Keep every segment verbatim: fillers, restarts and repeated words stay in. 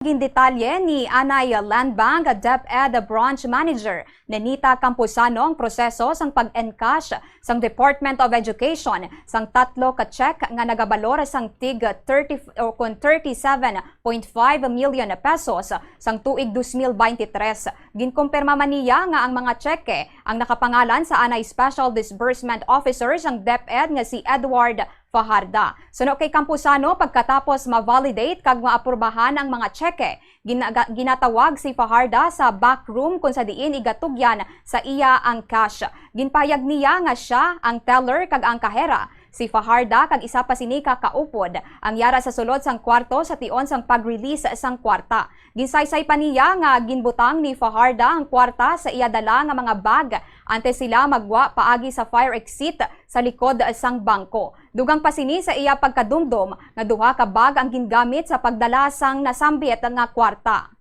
Gindetalye ni Anay Land Bank DepEd Branch Manager Nenita Camposano ang proseso sang pag-encash sang Department of Education sang tatlo ka check nga nagabalor sang tig thirty o kon thirty-seven point five million pesos sang tuig dos mil beintitrés. Ginkumpirma man niya nga ang mga tseke ang nakapangalan sa anay Special Disbursement Officer sang DepEd nga si Edward Fajarda. Suno kay Camposano, pagkatapos ma-validate kag maaprubahan ang mga tseke, ginaga-, ginatawag si Fajarda sa back room kung sa diin igatugyan sa iya ang cash. Ginpayag niya nga sia ang teller kag ang kahera. Si Fajarda kag isa pa sini ka kaupod ang yara sa sulod sang kwarto sa tion sang pag-release sang kwarta. Ginsaysay pa niya nga ginbutang ni Fajarda ang kwarta sa iya dala nga mga bag antes sila magwa paagi sa fire exit sa likod sang bangko. Dugang pa sini sa iya pagkadumdom nga duha ka bag ang gingamit sa pagdala sang nasambit nga kwarta.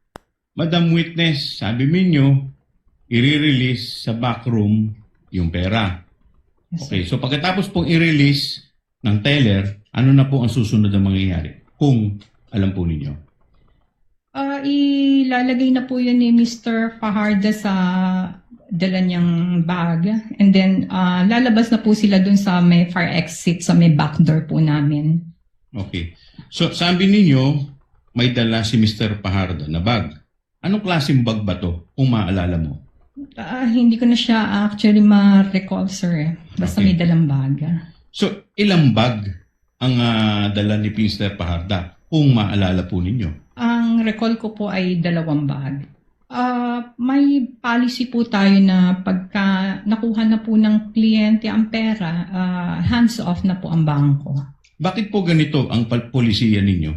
Madam Witness, sabi ninyo, i-release sa backroom yung pera. Yes, sir. Okay, so pagkatapos pong i-release ng teller, ano na po ang susunod na mangyayari? Kung alam po ninyo. Ah, ilalagay na po yun ni Mister Fajarda sa dala niyang bag. And then, ah, lalabas na po sila dun sa may fire exit, sa may back door po namin. Okay. So, sabi ninyo, may dala si Mister Fajarda na bag. Anong klaseng bag ba to, kung maalala mo? Ah, hindi ko na siya actually ma-recall, sir, eh. Basta Okay. may dalang bag. So, ilang bag ang, ah, dala ni Mister Fajarda, kung maalala po ninyo? Ang recall ko po ay dalawang bag. Ah, may policy po tayo na pagka nakuha na po ng kliyente ang pera, ah, hands off na po ang bangko. Bakit po ganito ang pal-, polisiya ninyo?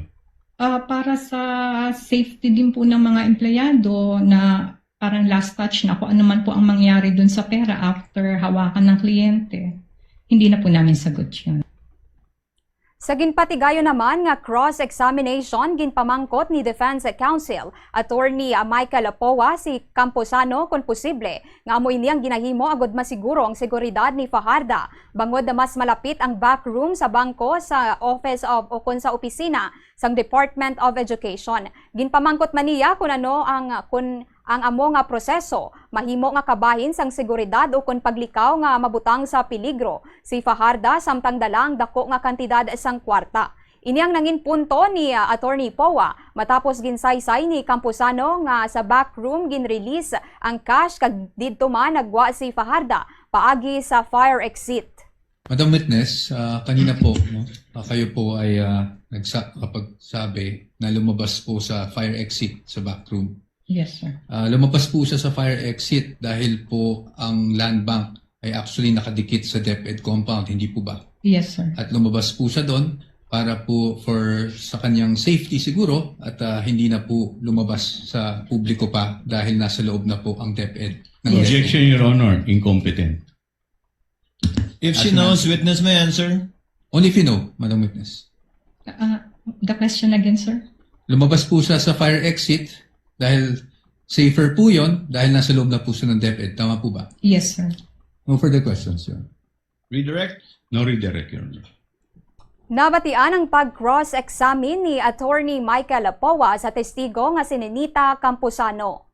Ah, para sa safety din po ng mga empleyado na parang last touch na kung ano man po ang mangyari dun sa pera after hawakan ng kliyente, hindi na po namin sagot yun. Sa ginpatigayon naman nga cross-examination, ginpamangkot ni Defense Counsel Attorney Michael Poa si Camposano kon posible nga amo ini ang ginahimo agud masiguro ang seguridad ni Fajarda, bangod mas malapit ang back room sa bangko sa office of o kon sa opisina sang Department of Education. Ginpamangkot man niya kon ano ang, kon ang amo nga proseso mahimo nga kabahin sang seguridad ukon paglikaw nga mabutang sa peligro si Fajarda samtang dala ang dako nga kantidad sang kwarta. Ini ang nangin punto ni, ah, Attorney Poa matapos ginsaysay ni Camposano nga sa backroom ginrelease ang cash kag didto man nagwa si Fajarda paagi sa fire exit. Madam Witness, ah, kanina po, no, ah, kayo po ay, ah, nagsa-, kapag sabi na lumabas po sa fire exit sa backroom. Yes, sir. Ah, lumabas po siya sa fire exit dahil po ang land bank ay actually nakadikit sa DepEd compound, hindi po ba? Yes, sir. At lumabas po siya doon para po for sa kanyang safety siguro at, ah, hindi na po lumabas sa publiko pa dahil nasa loob na po ang DepEd ng Yes. DepEd. Objection, Your Honor. Incompetent. If she As knows, witness may answer. Only if you know, Madam Witness. Ah, the question again, sir? Lumabas po siya sa fire exit dahil safer po yon dahil nasa loob na po siya ng DepEd. Tama po ba? Yes, sir. No further questions, Your Honor. Redirect? No redirect, Your Honor. Nabatian ang pag-cross-examine ni Attorney Michael Poa sa testigo nga si Nenita Camposano.